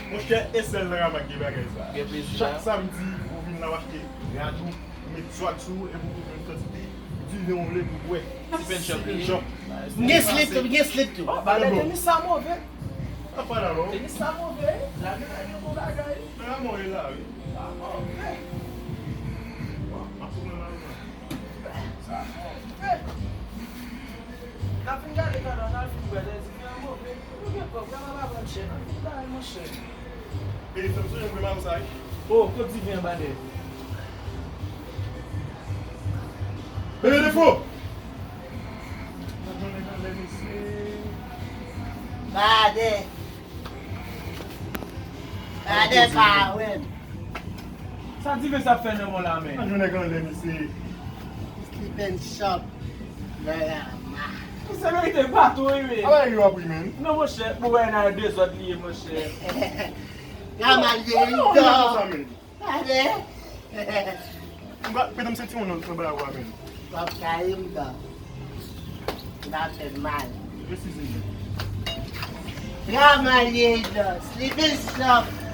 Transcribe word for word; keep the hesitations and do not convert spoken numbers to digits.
Monchè, e sèl nan Rama k gen bagay sa. Gen plezi, chak samdi, ou vin la, w achte rad ou, ou met swag sou ou, epi ou jwenn kantite diven ou vle pou bwè. Ti pen chòp li ye. M gen slip tou, m gen slip tou. Oh, bagay tenis sa move. Apa la non? Tenis sa move. La gen, la gen bon bagay. Rama ou ye la, wi. Sa move. Bon, m ap tounen la, wi. Sa move. N ap fin gade pandan n al fin bwè lè diven an move. Nou gen kòb, Rama pa vann chè, n ap fin bay monchè. E, fè m sonje m gen mayo sa, wi. Oh, kot diven an, badè? Bebe Defo! Badè. Gade pa wè m. Sa diven sa ap fè nan men w la, men? An, jounen k anlè, mesye. Stephen Shop, Rama. Se verite, bato, wi, men. Ala yo ap ri, men. Non, monchè, pou wè nan dezòd li ye, monchè. Rama l ye, non, non, non, sa, men. Gade. M pa, pete m senti yon nan bagay ou a, men. W ap kaye m dan. M ap fè mal. Eskize m. Rama l ye, dan. Stephen Shop.